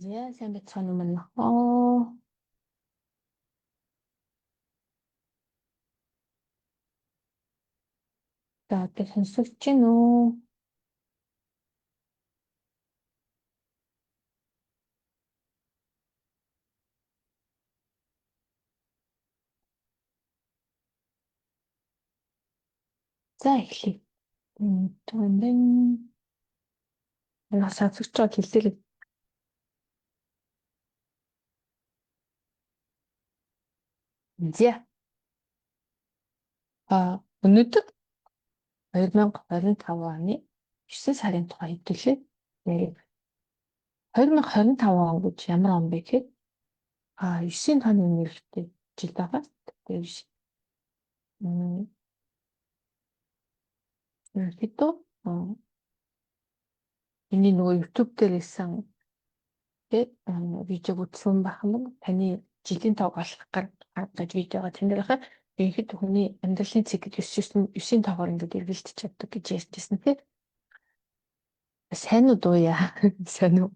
За, сайн байцгаана уу манайхаа. За, одоо сонсогдож байна уу? За, эхлэе. Тэн энэ сонсогч байгаа хэллээ. За. Өнөөдөр 2025 оны 9 сарын тухай хэдүүлээ ярив. 2025 он гэж ямар он бэ гэхэд 9 тооны нэртэй жил байгаа. Тэгэхээр ерөнхийдөө миний нөгөө YouTube дээр хийсэн видеог үзсэн байх юм бол таны жилийн тоог олох гэж видеого тэн дээр хаа ерөнхийдөө хүний амьдралын цикл 9 тоогоор ингээд эргэлдэж чаддаг гэж ярьжсэн тий. Сайн уу дууя? Сайн уу?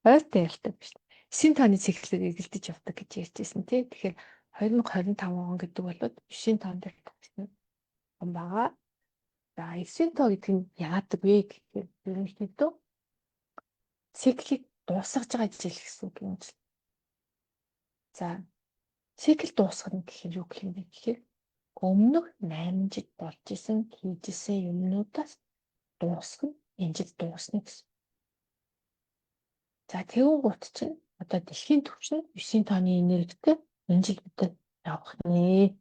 Ойртой ярьдаг биш. 9 тооны циклээр эргэлдэж явдаг гэж ярьжсэн тий. Тэгэхээр 2025 он гэдэг бол 9 тоон дээр тавьсан он байгаа. За, 9 тоо гэдэг нь яадаг вэ гэхээр ерөнхийдөө циклийг дуусгаж байгаа жил гэсэн үг юм. За, цикл дуусгана гэхээр юу гэх юм бэ гэхээр өмнөх 8 жил болж исэн, хийжсэн юмнуудаас дуусгана, энэ жил дуусна гэсэн. За, тэгвэл гут чинь одоо дэлхийн түвшинд 9 тооны энергитэй энэ жил бид явах нэ.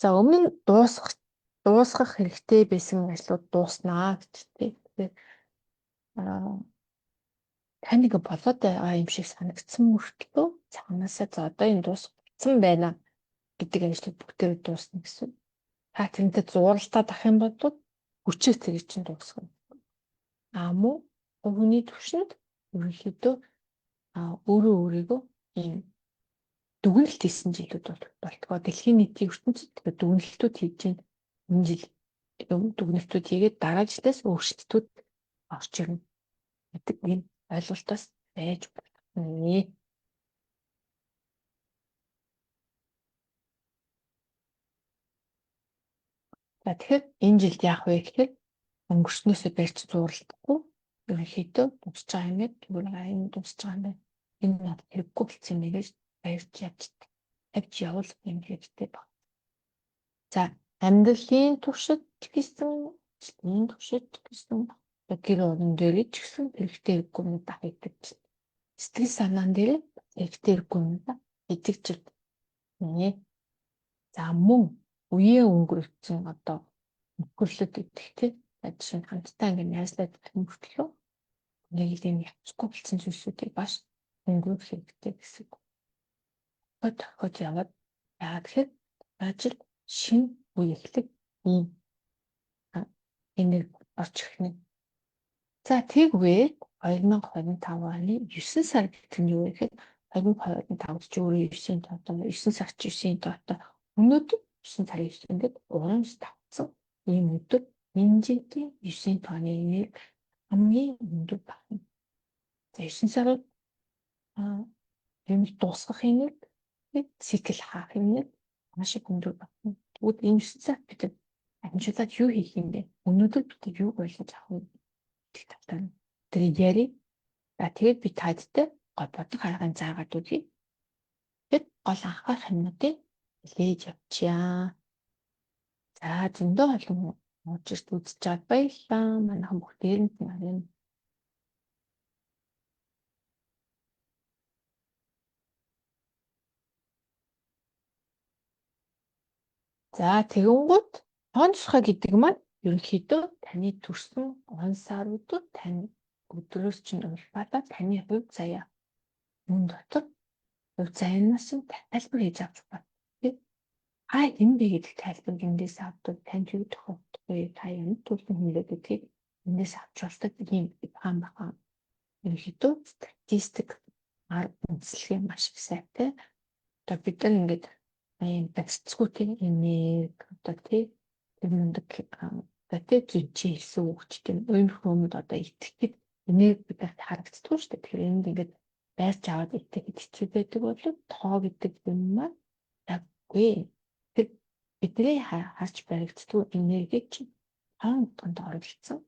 За, өмнө нь дуусгах хэрэгтэй байсан ажлууд дууснаа гэж тий. Тэгэхээр тань нэг болоод байгаа юм шиг санагдсан мөртлөө цаанаасаа за одоо энэ дуусгацсан байна гэдэг ажлууд бүгдээр дуусна гэсэн. Та тэрнтэй зууралтаад ах юм бол хүчээр тэрийг чинь дуусгана. А мөн хүний түвшинд ерөнхийдөө өөрөө өөрийгөө ийм дүгнэлт хийсэн жилүүд болтгоо. Дэлхийн нийтийн ертөнцид дүгнэлтүүд хийж байна. Энэ жил дүгнэлтүүд хийгээд дараа жилээс өөрчлөлтүүд орж ирнэ гэдэг ийм ойлголтоос байж болно. За, тэгэхээр энэ жилд яах вэ гэхээр өнгөрснөөсөө барьж зууралдахгүй ерөнхийдөө дуусч байгаа юм зүгээр энэ дуусч байгаа юм байна. Энэ надад хэрэггүй болсон юм гэж барьж явж тавьж явуул юм хэрэгтэй баг. За, амьдралын туршид гэсэн, жилийн туршид гэсэн, гэр орон дээр ч гэсэн хэрэгтэй хэрэггүй юм хийдэг. Сэтгэл санаан дээр хэрэгтэй хэрэггүй юм хийдэг ч нэ. За, мөн үеэ өнгөрөгдсөн одоо нөхөрлөд гэдэг тий. Жишээ нь хамтдаа ингээд найзлаад мөртлөө нэг л юм явчихгүй болсон зүйлсүүдийг бас өнгөрөх хэрэгтэй гэсэн үг. Тохиод яваад яагаад тэгэхээр ажил шинэ үе эхлэх ийм энерги орж ирэх нь. За, тэгвэл 2025 оны 9 сар гэдэг нь юу вэ гэхэд 2025 ч өөрөө 9 тоотой, 9 сар ч 9 тоотой. Өнөөдөр 9 сарын 9 гээд урамж тавцсан ийм өдөр энэ жилийн 9 тооны энерги хамгийн өндөр байна. За, 9 сар юм дуусгах энерги, цикл хаах энерги маш их өндөр байна. Тэгвэл энэ 9 сар бид амжуулаад юу хийх юм бэ? Өнөөдөр бид юу ойлгож авах вэ гэдэг талаар тэр ярив. За, тэгээд би таадтай гол бодох аргыг заагаад өгье. Тэгэд гол анхаарах юмнуудыг хэлээж явчихъя. За, зөндөө олон уучирт үзэж чад баярлалаа. Манайхан бүгдээрэнд нь харин. За, тэгэнгүүт тоон тусгай гэдэг маань ерөнхийдөө таны төрсөн он сар өдөр тань өдрөөс чинь улбаалаа таны хувь заяа мөн дотор хувь заяанаас нь тайлбар хийж авч байна. А хэн бэ гэдэг тайлбар эндээс авдаг, танд юу тохиолдох вэ, та ямар төрлийн хүн бэ гэдгийг эндээс авч болдог ийм хаан бахан. Ерөнхийдөө статистик арга үндэслэгээ маш их сайтай. Одоо бид нар ингээд ийм барьцгүй тийм энерги одоо тий тэр мундаг одоо тий зүнчээ хэлсэн үг ч тийм уймх юмд одоо итгэхэд Энерги бидэрт харагддаггүй шүү дээ. Тэгэхээр энд ингээд байрч аваад итгэхэд хэцүү байдаг бол тоо гэдэг юм маань таггүй. Тэр бидний харж баригддаггүй энергийг чинь тоон утганд оролцсон.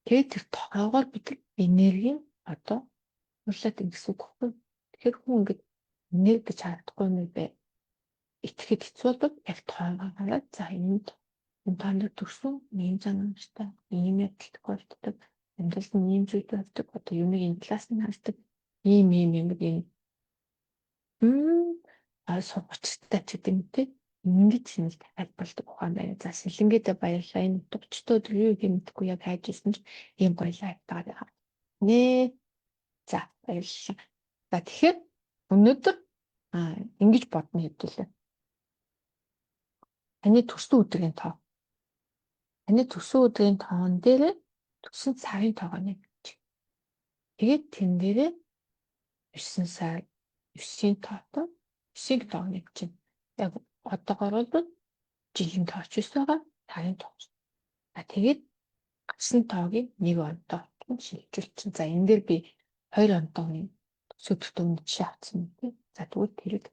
Тэгээд тэр тоогоор бид энергийн одоо хуулиад гэсэн үг байхгүй. Тэгэхээр хүн ингээд энерги гэж харагдахгүй юм бэ? Итгэхэд хэцүү бол яг тоогоо хараад за энд энэ тоонд төрсөн ийм зан унштай, ийм явдал тохиолддог, амьдралд нь ийм зүйл байдаг, одоо юмыг энэ талаас нь хардаг, ийм ийм юм энэ сургуучтай ч гэдэг юм те. Ингэж нэг тайлбарладаг ухаан байна. За сэлэнгээдээ баярлалаа. Энэ утгачтай өдөр юу юм мэдэхгүй яг хайж ирсэн ч ийм гоё лайв байгаа. Нэ. За баярлалаа. За тэгэхээр өнөөдөр ингэж бодно хэвдүүлээ. Таны төрсөн өдрийн тоо. Таны төрсөн өдрийн тоон дээр төрсөн сарын тоогоо нэмж. Тэгээд тэн дээрээ 9 сар 9-ийн тоотой 9-ийн тоог нэмчихнэ. Яг одоогоор бол жилийн тооч ус байгаа, сарын тооч. А тэгээд гарсан тоогийг нэг онтой шилжүүлчин. За энэ дээр би 2 онтооны төсөөдөлт өмнө жишээ авсан юм тий. За тэгвэл тэрэг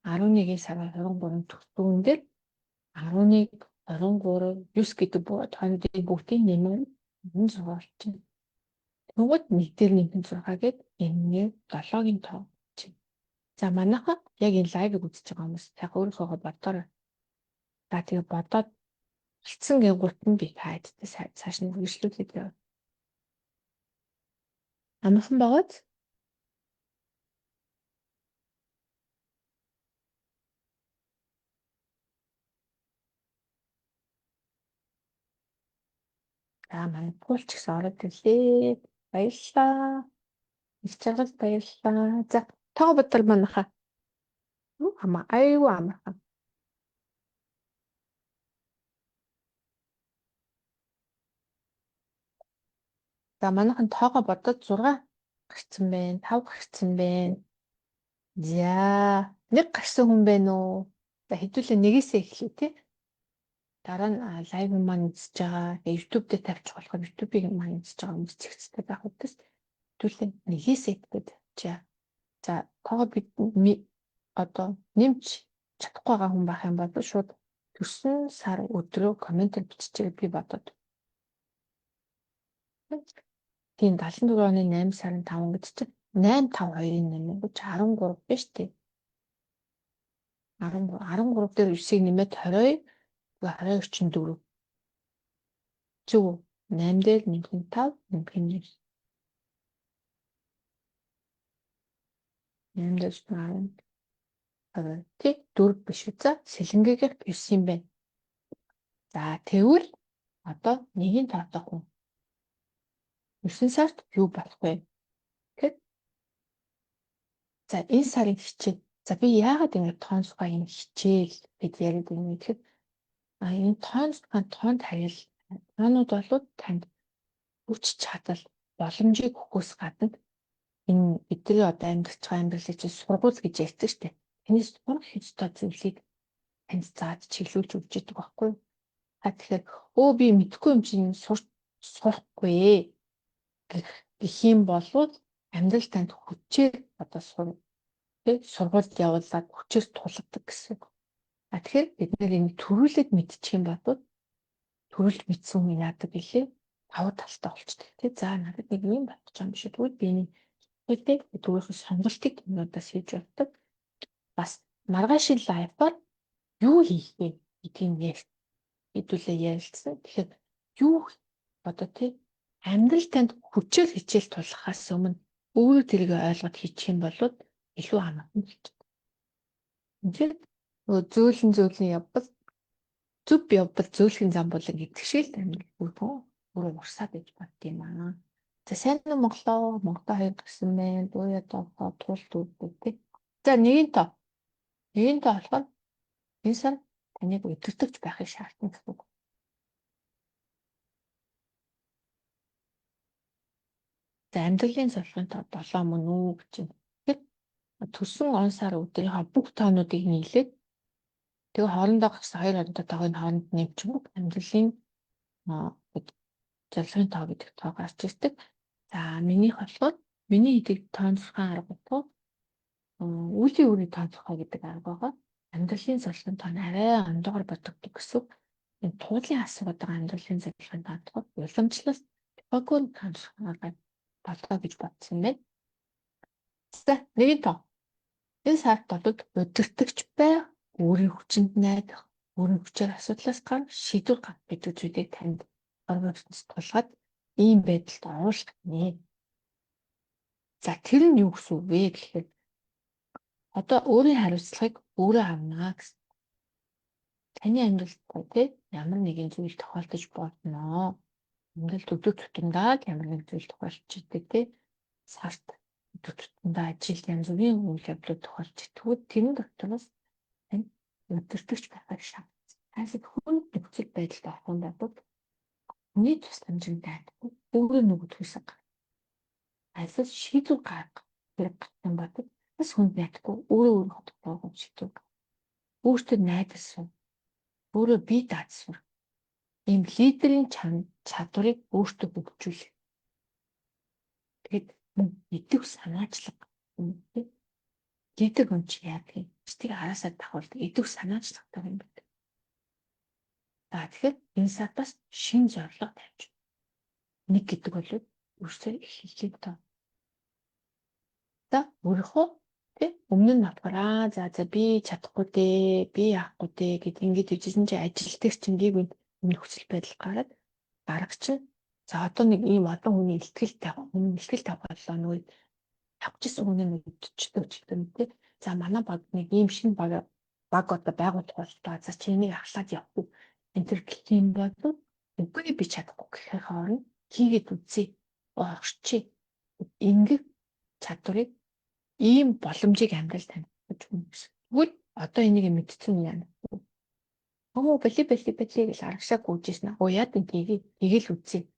11 сарын 23 төсөөн дээр 11 23 9 гэдэг тоонуудын бүгдийг нэмэр 6 болчихно. Тэнгүүд нэг дээр нэмэх 6 гээд энэ 7-гийн тоо чинь. За манайхан яг энэ лайвыг үзэж байгаа хүмүүс яг өөрийнхөөгөө бодоорой. За тэгээ бодоод алдсан гингуут нь би хайдтай цааш нь үргэлжлүүлээд яв. Амархан байгааз За манай пул ч гэсэн ороод ирлээ. Баярлалаа. Их чаргал баярлалаа. За тоо бодол манайхаа. Ама айгүй амархан. За манайхан тоогоо бодоод 6 гарцсан байна, 5 гарцсан байна. За нэг гарсан хүн байна уу? За хэдүүлээ нэгээсээ эхлэе тий. Дараа нь лайв маань үзэж байгаа. YouTube дээр тавьчих болохоор YouTube-ийг маань үзэж байгаа хүмүүс зэгцтэй байх үдээс хэдүүлээ нэгээсээ эхлээд тавьчаа. За тоогоо бид одоо нэмж чадахгүй байгаа хүн байх юм бол шууд төрсөн сар өдрөө комментээр биччихээ би бодоод. Тийм 74 оны 8 сарын 5 гэж чинь 8 5 2-ын 8 гэж 13 биш үү? 13 13 дээр 9-ийг нэмээд 22 22 чинь 4. Зөв үү? 8 дээр нэмэх нь 5, нэмэх нь 9. 8 дээр 10. Тий 4 биш үү? За сэлэнгээгийнх 9 юм байна. За тэгвэл одоо нэгийн тоотох хүн 9 сард юу болох вэ? Тэгэхэд за энэ сарын хичээл. За би яагаад ингэ тоон сухай энэ хичээл гэж яриад байна вэ гэхэд энэ тоон сухай тоонд харьяал тоонууд болоод танд хүч чадал боломжийг өгөхөөс гадна энэ бидний одоо амьдарч байгаа амьдралыг чинь сургууль гэж ярьдаг штеп. Тэрнээс сурах ёстой зүйлийг танд зааж чиглүүлж өгч яадаг байхгүй юу? А тэгэхээр өө би мэдэхгүй юм чинь сурахгүй гэх юм болвол амьдрал танд хүчээр одоо сур тий сургуульд явуулаад хүчээр тулгадаг гэсэн. А тэгэхээр бид нэр энийг төрүүлээд мэдчих юм бол төрүүлж мэдсэн хүн яадаг гэлээ давуу талтай болчдөг тий. За надад нэг юм болох юм биш үү? Тэгвэл би энийг тий түүнийхээ сонголтыг юмудаас хийж явдаг. Бас маргаашийн лайфаар юу хийх вэ гэдгийг ярь хэдүүлээ ярилцсан. Тэгэхээр юу одоо тий амьдрал танд хүчээр хичээл тулгахаас өмнө өөрөө тэрийг ойлгоод хийчих юм бол илүү амархан болчихдог. Тэгэхээр нөгөө зөөлөн зөөлөн явбал зөв явбал зөөлхөн зам болон гэдэг шиг л амьдрал бүрэн өөрөө урсаад байж бат юм аа. За сайн уу Монголоо Монголоо хоёр гарсан байна. Бууя доогоо тул дүүрдэг тий. За нэгэн тоо. Нэгэн тоо болохоор энэ сар таныг удирдахч байхыг шаардна гэсэн үг. За амьдралын зорилгын тоо 7 мөн үү гэж байна. Тэгэхээр төсөн он сар өдрийнхөө бүх тоонуудыг нийлээд тэгээ хоорондоо гарсан хоёр оронтой тоог нь хооронд нэмчихэнгүүт амьдралын Зорилгын тоо гэдэг тоо гарч ирдэг. За, минийх болохоор миний хийдэг тооцоолохын арга болохоор үйлийн үрийн тооцоолох гэдэг арга байгаа. Амьдралын зорилгын тоо нь арай ондоогоор бодогддог гэсэн. Энэ туулын асуугаад байгаа амьдралын зорилгын тоо уламжлалт Пифагор тооцоолохын арга болоо гэж бодсон байна. За, нэгэн тоо. Энэ сард бол удирдагч бай, өөрийн хүчинд найдах, өөрийн хүчээр асуудлаас гарах, шийдвэр гаргах гэдэг зүйлийг танд орон ертөнцид тулгаад ийм байдалд оруулах нэ. За, тэр нь юу гэсэн үг вэ гэхээр одоо өөрийн хариуцлагыг өөрөө авна гэсэн. Таны амьдралд тий ямар нэгэн зүйл тохиолдож болно. Амьдралд өдөр тутамдаа л ямар нэгэн зүйл тохиолдож идэг тий. Сард өдөр тутамдаа ажилд янз бүрийн үйл явдлууд тохиолдож идэг. Тэрэн дотроос тань удирдагч байхыг шаардсан. Тасыг хүн нөхцөл байдалд орох юм бол хүний тусламжинд дайдаггүй өөрөө нөгөөдхөөс гарах. Альсаас шийдвэр гаргах хэрэг гарсан бол бас хүнд найдахгүй өөрөө өөрийнхөө тодорхой шийдвэр. Өөртөө найдаж сур. Өөрөө бие дааж сур. Ийм лидерийн чадварыг өөртөө хөгжүүлэх. Тэгээд мөн идэв санаачлага. Лидер хүн чи яадаг юм? Бусдыг араасаа дагуулдаг идэв санаачлагтай хүн байдаг. За, тэгэхээр энэ сар бас шинэ зорилго тавьж. Нэг гэдэг бол өөрсдөө эхлэлийн тоо. За, өөрийнхөө тий өмнө нь болохоор аа за за би чадахгүй дээ, би яахгүй дээ гэд ингэж ижсэн чи ажил дээр чинь гийгүн нөхцөл байдал гараад дарга чинь за одоо нэг ийм олон хүний илтгэл тавих, өмнө илтгэл тавих боллоо, нөгөө тавьчихсан хүн нь өдөрчдөг ч гэдэг юм тий. За, манай баг нэг ийм шинэ баг одоо байгуулах боллоо. За, чи энийг ахлаад явах уу? Энэ төр гэх юм бол үгүй би чадахгүй гэхээ хооронд хийгээд үзье. Орчие. Ингэх чадварыг, ийм боломжийг амьдрал тань гэж хүмүүс. Тэгвэл одоо энийг мэдсэн юм яана. Өө, бали бали бали гэж арагшаа гүйжсэн. Оо, яад энэ тийг тэгэл үзье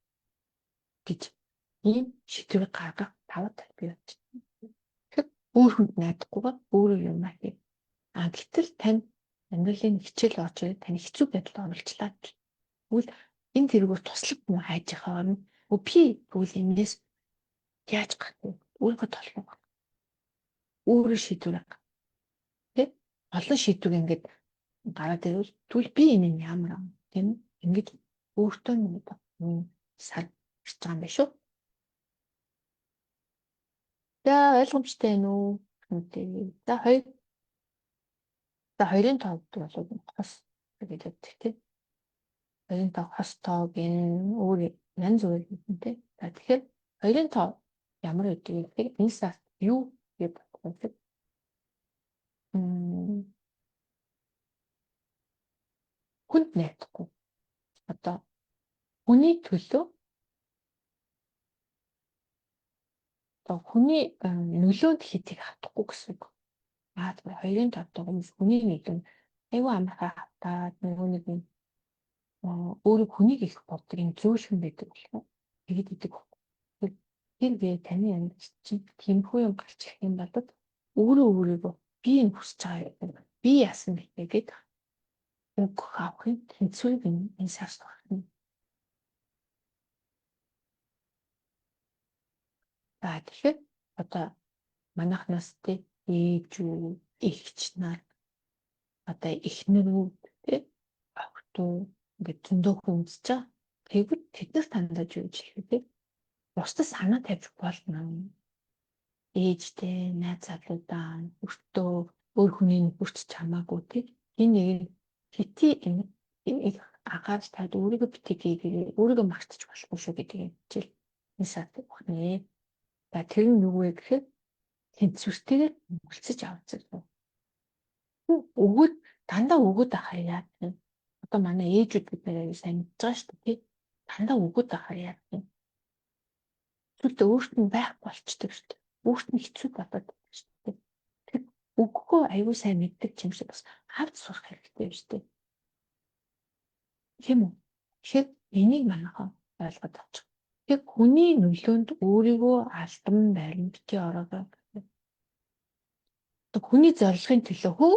гэж ийм шийдвэр гаргах давуу тал бий болж байна. Тэгэхээр өөр хүнд найдахгүйгээр өөрөө юм аа хий. А гэтэл тань амьдралын хичээл орж ирээд таны хэцүү байдалд оруулчлаа. Тэгвэл энэ тэргээр туслах юм хайж явах орно. Би тэгвэл энэс яаж гарах вэ? Өөрийнхөө толгой. Өөрөө шийдвэр гаргах. Тэ? Олон шийдвэр ингээд гараад ирвэл тэгвэл би энэ нь ямар юм, тийм үү? Ингээд өөртөө нэг сар ирж байгаа юм байна шүү. За, ойлгомжтой байна уу? За, хоёр. За, хоёрын тоо гэдэг бол хос гэж боддог тийм. Хоёрын тоо, хос тоо гин өөр янз бүр гэдэг тийм. За, тэгэхээр хоёрын тоо ямар гэдэг вэ гэхээр энэ сард юу гэж бодох вэ? Хүнд найдахгүй. Одоо хүний төлөө, одоо хүний нөлөөнд хитийг хатахгүй гэсэн үг. Аа, тэгэхээр хоёрын тоотой хүмүүс хүний нөлөөнд айгүй амархан хатаад нөгөө нэг юм өөрөө хүнийг их боддог юм зөөлхөн байдаг болохоор тэгэд идэг. Хэрвээ таны амьдрал чинь тиймэрхүү юм гарч ирэх юм бол өөрөө өөрийгөө би энэ хүсэж байгаа юм, би яасан бэ гэд үг авахын тэнцвэрийг энэ сар сурах. За, тэгэхээр одоо манайхнаас тий ээжүүд, эгч нар, одоо эхнэрүүд тий охтуу ингээд зөндөө хүн үзэж байгаа. Тэгвэл тэд нар тандаж юу гэж хэлэх вэ? Бусдад санаа тавьж болно. Ээжтэй, найз залуудаа, өртөө өөр хүний нөхөрч чамаагүй тий. Энэ нэг хити энэ анхаарч таад өөрийгөө битгий хийгээгүй, өөрийгөө мартаж болохгүй шүү гэдэг юм хичээл энэ сард өгнө. За, тэр нь юу вэ гэхээр тэнцвэртэйгээр мөлцөж авч. Өгөөд дандаа өгөөд ахаар яад юм. Одоо манай ээжүүд бид нэр сайн мэдж байгаа шүү дээ тий. Дандаа өгөөд ахаар яад юм. Зүйлдээ өөрт нь байхгүй болчдөг шүү дээ. Өөрт нь хэцүү болоод байдаг шүү дээ. Тэр өгөхөө аягүй сайн мэддэг юм шиг бас авч сурах хэрэгтэй юм шүү дээ. Тийм үү? Тэгэхээр энийг манайхан ойлгоод авчих. Тэр хүний нөлөөнд өөрийгөө алдан барин битгий ороогоо. Хүний зорилгын төлөө хөө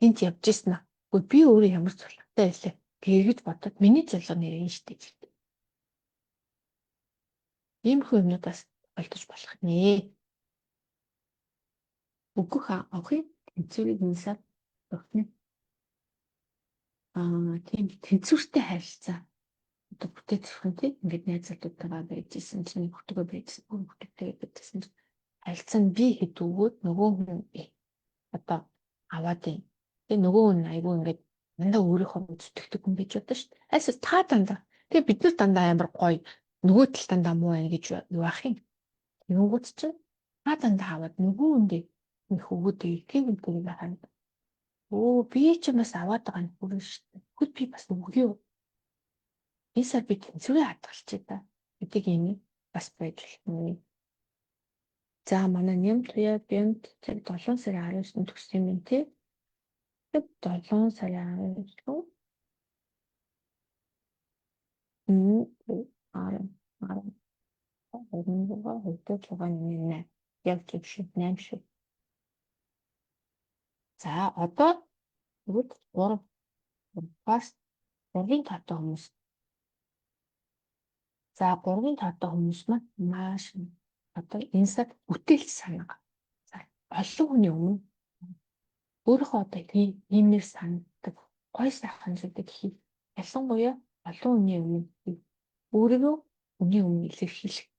энд явж ирсэн аа. Үгүй, би өөрөө ямар зорилготой байлаа гэж бодоод миний зорилго нэр энэ шүү дээ. Иймэрхүү юмнуудаас тохиолдож болох нэ. Өгөх авахын тэнцвэрийг энэ сар өгнө. Тийм тэнцвэртэй харилцаа. Одоо бүтээ зөвхөн тийм ингээд найз залуутайгаа байжсэн чинь нөхдөгөө байжсэн, хүүхдүүдтэйгээ байжсэн чинь харилцаа нь би хэд өгөөд нөгөө хүн одоо аваад юм. Тэгээ нөгөө хүн айгүй ингээд дандаа өөрийнхөө зүтгэдэг хүн байж бодсон шүү дээ. Альсаа та дандаа. Тэгээ бид нар дандаа амар гоё нөгөө тал дандаа муу байна гэж юу ах юм. Тэгэнгүүт чинь та дандаа аваад нөгөө хүндээ их өгөөд тийм юм тэрийг харна. Өө би ч бас аваад байгаа юм хүрэн шүү дээ. Тэгвэл би бас өгье. Энэ сар би тэнцвэрээ хадгалчихъя та гэдэг юм бас байж болно. За манай нэм туяа бямд 7 сарын 19-нд төрсөн юм тий. 7 сарын 19 10 10 10 26 2 6 8 яг зөв шүү 8 шүү. За одоо тэгвэл 3 бас 3-ын тоотой хүмүүс. За 3-ын тоотой хүмүүс маань маш одоо энэ сар бүтээлч санаа. За олон хүний өмнө өөрийнхөө одоо хиймээр санадаг гой сайхан зүйлийг хий. Ялангуяа олон хүний өмнө өөрийгөө хүний өмнө илэрхийлэх.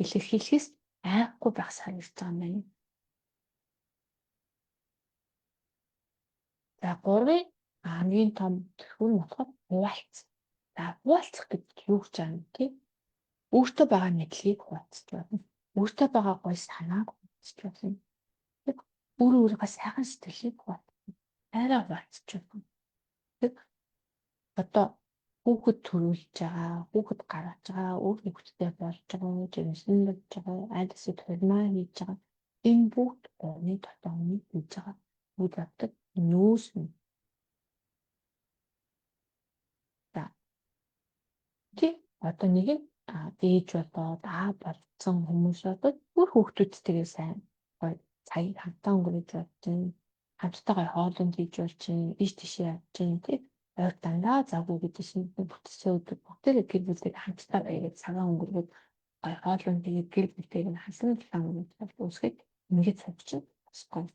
Илэрхийлэхээс айхгүй байх санагдаж байгаа юм байна. За 3-ын хамгийн том тэрхүү нь болохоор хуваалц. За хуваалцах гэдэг юу гэж байгаа юм тий? Өөртөө байгаа мэдлэгийг хуваалцах болно. Өөртөө байгаа гой санааг хуваалцах болно. Өөрөө өөрийнхөө сайхан сэтгэлийг хуваалцах. Хайраа хуваалцах болно. Тэг одоо хүүхэд төрүүлж байгаа, хүүхэд гаргаж байгаа, өөр нөхдөдтэй болж байгаа, жирэмсэн болж байгаа, аль эсвэл хурмаа хийж байгаа. Энэ бүгд гурны дотоо хүний хийж байгаа үйл явдал нөөс нь. За. Тий одоо нэг нь ээж болоод аа болцсон хүмүүс одоо бүр хүүхдүүдтэйгээ сайн гоё цаг хамтаа өнгөрөөж болж байна. Хамтдаа гоё хоолунд хийж болж байна. Ийш тийшээ явж байна тий. Ойр дандаа завгүй гэдсэн бүтцээ өдөр бүгдээрээ гэр бүлээр хамтдаа байгаад цагаан өнгөрөөд гоё хоолунд хийгээд гэр бүлтэйг нь хасан талаа өнгөрөөж үүсгээд ингээд сууж бас гоё.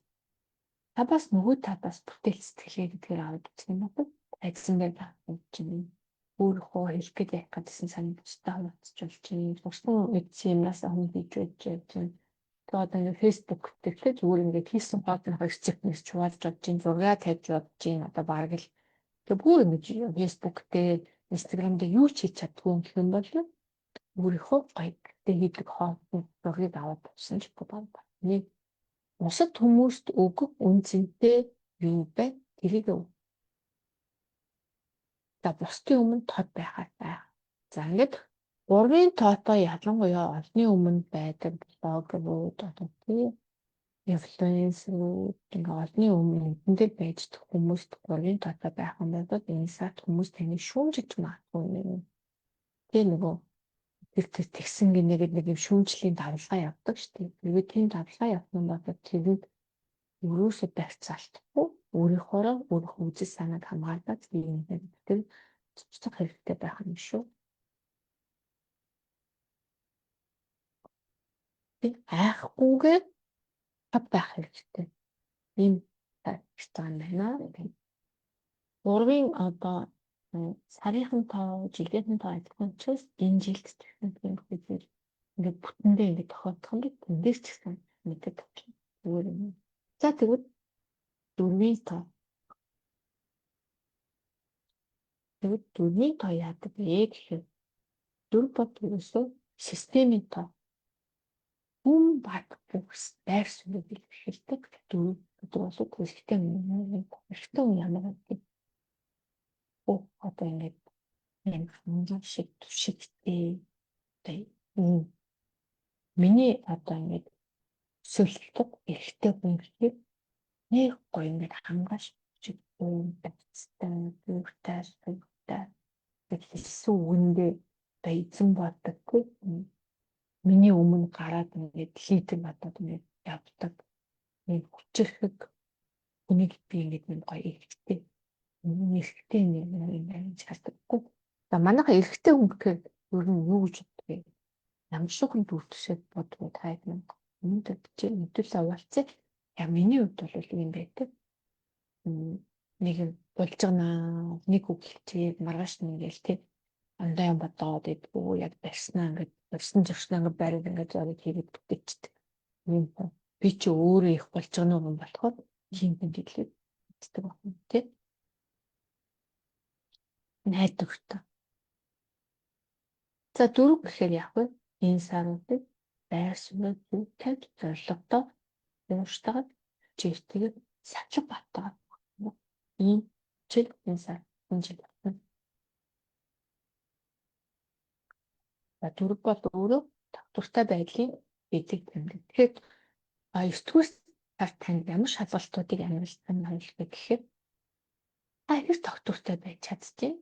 Та бас нөгөө талаас бүтээл сэтгэлгээ гэдгээр аваад үзэх юм бол ажсан дээр болж байна. Өөрийнхөө хэлэх гээд ярих гэдсэн санаа бусдад хуваалцаж болж байна. Бусдын мэдсэн юмнаас хүн хийж байж байна. Тэгээ одоо ингээд Facebook дээр те зүгээр ингээд хийсэн хоолныхоо рецептнээс чуваалж болж байна, зураг тавьж болж байна. Одоо бараг л тэгээ бүр ингэж Facebook дээр, Instagram дээр юу ч хийж чаддгүй юм гэх юм бол өөрийнхөө гоё гэдэг хийдэг хоолны зургийг аваад тавьсан ч байна. Нэг бусад хүмүүст өгөх үн цэнтэй юу бэ? Тэрийг өг. За бусдын өмнө тод байхаар байх. За ингээд гурвын тоотой ялангуяа олонний өмнө байдаг блогерууд одоо тий инфлюенсерүүд ингээ олонний өмнө нүдэн дээр байж хүмүүст гурвын тоотой байх юм бол энэ сард хүмүүс таныг шүүмжиж магадгүй юм. Тэ нөгөө тэр тэгсэн гинэгээд нэг юм шүүмжлийн давлгаа явдаг шүү дээ. Тэгээд тийм давлгаа явах юм бол тэрэнд ерөөсөө барьцаалтгүй өөрийнхоороо өөрийнхөө үзэл санааг хамгаалаад юм тэр цуцах хэрэгтэй байх юм шүү. Тэг айхгүйгээр тав байх хэрэгтэй. Ийм гэж байгаа юм байна. Гурвын одоо сарынхан тоо, жилийнхэн тоо адилхан учраас энэ жилд тэгсэн тийм хэзээ ингээд бүтэндээ ингээд тохиолдох юм би тэндээс ч гэсэн мэдээд авчихна. Зүгээр юм. За тэгвэл дөрвийн тоо. Тэгвэл дөрвийн тоо яадаг вэ гэхээр дөрв бод ерөөсөө системийн тоо. Хүн бат бүхс байр суурийг илэрхийлдэг дөрв гэдэг бол эрэгтэй хүн. Эрэгтэй хүн ямар гэдэг одоо ингээд юм ханган шиг түшигтэй одоо миний одоо ингээд сөөлтөг эрэгтэй хүн гэхээр нэг гоё ингээд хангаш шиг байцтай бүртэй суйтай гэж хэлсэн үгэндээ одоо эзэн боддоггүй миний өмнө гараад ингээд лидер бодоод ингээд явдаг нэг хүчирхэг хүнийг би ингээд нэг гоё эрэгтэй эрэгтэй нэг юм байна гэж хардаггүй. За манайха эрэгтэй хүн гэхээр ер нь юу гэж боддог вэ? Ямар шухан дүр төсөөд бодвол та юм. Өнөөдөр бичээ мэдүүлээ уулзъя. Яг миний хувьд бол юм байдаг. Нэг юм болж байгаа, нэг үг хэлчихээ маргааш нь ингээл тий ондоо юм бодоод идэггүй яг барьснаа ингээд барьсан зурснаа ингээд бариад ингээд зориг хийгээд бүтээчдэг. Юм би чи өөрөө их болж байгаа юм болохоор тийм хүнд илүү мэддэг байна тий. Найдвартай. За дөрөв гэхээр яг вэ? Энэ саруудыг байр суурь зүй тавьж зорилготой уурштайгаа хичээлтэйгээр савчлаг баттайгаа ийм жил энэ сар энэ жил. За дөрөв бол өөрөө тогтвортой байдлын биелэг тэмдэг. Тэгэхээр 9 дугаар сар танд ямар шалгалтуудыг амьдралд нь харуулах вэ гэхээр та хэр тогтвортой байж чадчих.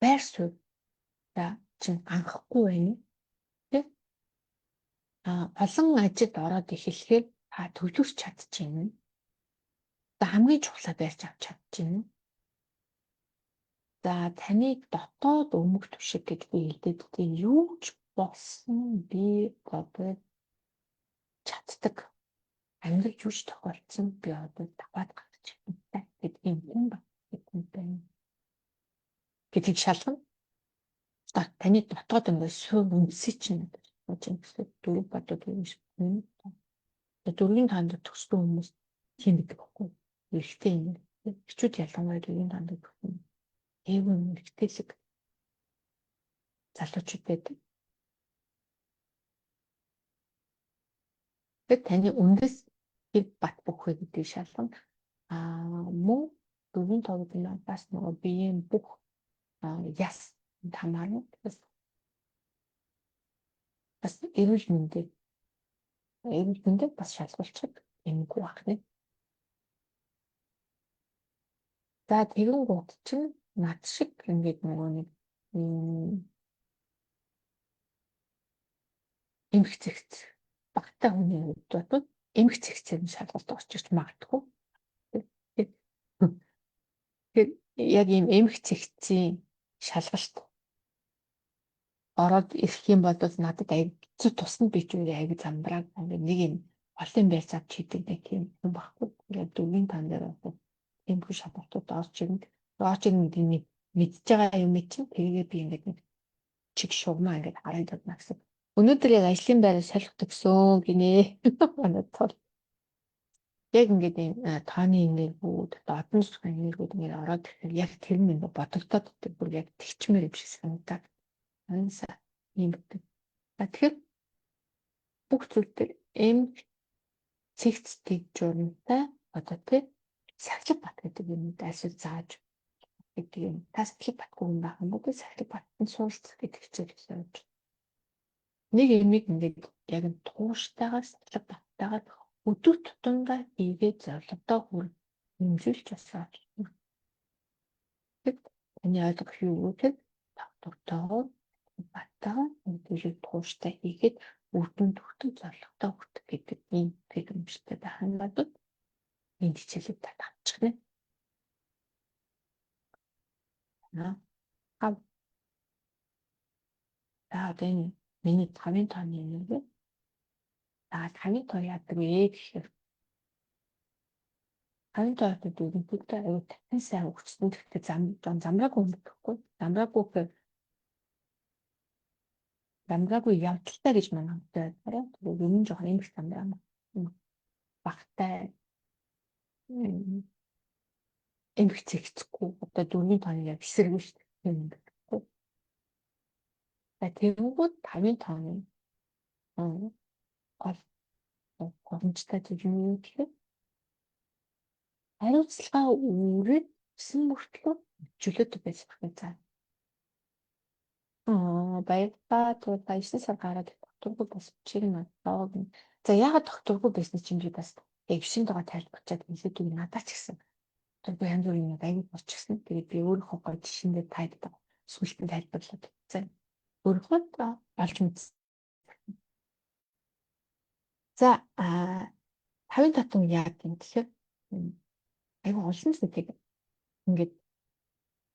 Байр суурь за чинь анхахгүй байна. Тэ? Олон ажилд ороод эхлэхээр та төвлөрч чадчихэв. За хамгийн чухлаа барьж авч чадчихэв. За таны дотоод өмг түшиг гэж би хэлдэг. Тийм юу ч болсон би одоо чаддаг. Амьдрал юу ч тохиолдсон би одоо даваад гарч чаддаг гэдэг юм хүн ба байна гэдгийг шалгана. За таны дотоод ингээд суурь үндсийг чинь болж юм гэсэн дөрөв бодод юм шиг. Дөрвийн тоонд төгссөн хүмүүс тийм гэдэг байхгүй. Эрэгтэй юм. Эхчүүд ялангуяа дөрвийн тоонд төгссөн. Эвэн эрэгтэйлэг залуучууд байдаг. Тэгэхээр таны үндэс хэр бат бөх вэ гэдгийг шалгана. Мөн дөрвийн тоо гэдэг нь бас нөгөө биеийн бүх яс хамаарна. Бас эрүүл мэндийг бас шалгуулчихад эмгүй байх нэ. За тэгэнгүүт чинь над шиг ингээд нөгөө нэг эмх зэгц багтай хүний хувьд бол эмх зэгцээр нь шалгалт орж ирж магадгүй. Тэгэхээр яг ийм эмх зэгцийн шалгалт ороод ирэх юм бол надад аяг хэцүү тусна, би ч үгүй аяг замбрааг ингээд нэг юм олон байр авч хийдэг нэг тийм юм баггүй. Тэгээд дөрвийн тан дээр бол тийм бүх шалгалтууд орж ирнэ. Орж ирнэ гэдэг нь мэдж байгаа юм чинь тэрийгээ би ингээд нэг чиг шугамаа ингээд хараад явна гэсэн. Өнөөдөр яг ажлын байраа солих төгсөн гинэ. Манай тол. Яг ингээд ийм тооны энергиуд, одоо одон зүсгийн энергиуд ингээд ороод ирэхээр яг тэр нь ингээд бодогдоод бүр яг тэгчмээр юм шиг санагдаад. Ансаа ийм гэдэг. Тэгэхээр бүх зүйл дээр эм цэгц тэг журамтай одоо тий сахилга бат гэдэг юм альсвал зааж гэдэг юм. Та сахилга батгүй юм байх юм уу? Сахилга баттан суралцах гэдэг хичээл явж. Нэг юмыг ингээд яг нь тууштайгаар сахилга баттайгаар өдөр тутамдаа хийгээд зорилгодоо хөрөмжүүлж бас таны ойлгох юу гэхээр тогтвортойгоор баттайгаар мэдээлэл тууштай хийгээд үр дүнд хүртэх зорилготой хүртэх гэдэг ийм хэрэгмжтэй байх юм бол энэ хичээлийг та авчих нэ. За одоо энэ миний 5-ын тооны нэг. За 5-ын тоо яадаг вэ гэхээр 5-ын тоотод ерөнхийдөө аюу татан сайн хөгжсөн. Гэхдээ замраагүй юм гэхгүй. Замраагүй гэхээр замраагүй явдалтай гэж манай хөтэ байна. Тэгээд ер нь жоохон эмх замраа багтай эмх зэгцэхгүй одоо дөрвийн тооны яг эсрэг шүү дээ. Юм гэхгүй. За тэгэнгүүт 5-ын тооны гол боломжтой зүйл нь юу гэхээр хариуцлага үүрээд өсөн мөртлөө чөлөөтэй байж болох юм. За. Баярлалаа. Тэгвэл 9 сар гараад докторгүй бас чиг надаа. За яагаад докторгүй байсан чинь би бас яг 9 тоогоо тайлбарчаад хэлээд үг надад ч гэсэн. Докторгүй янз бүрийн юм аяг болчихсон. Тэгээд би өөрийнхөө гой жишээн дээр тайлбар сүлд нь тайлбарлаад. За өөрийнхөө олж мэдсэн. За 5-ын татан яадаг юм гэхээр айгүй олон зүйлийг ингээд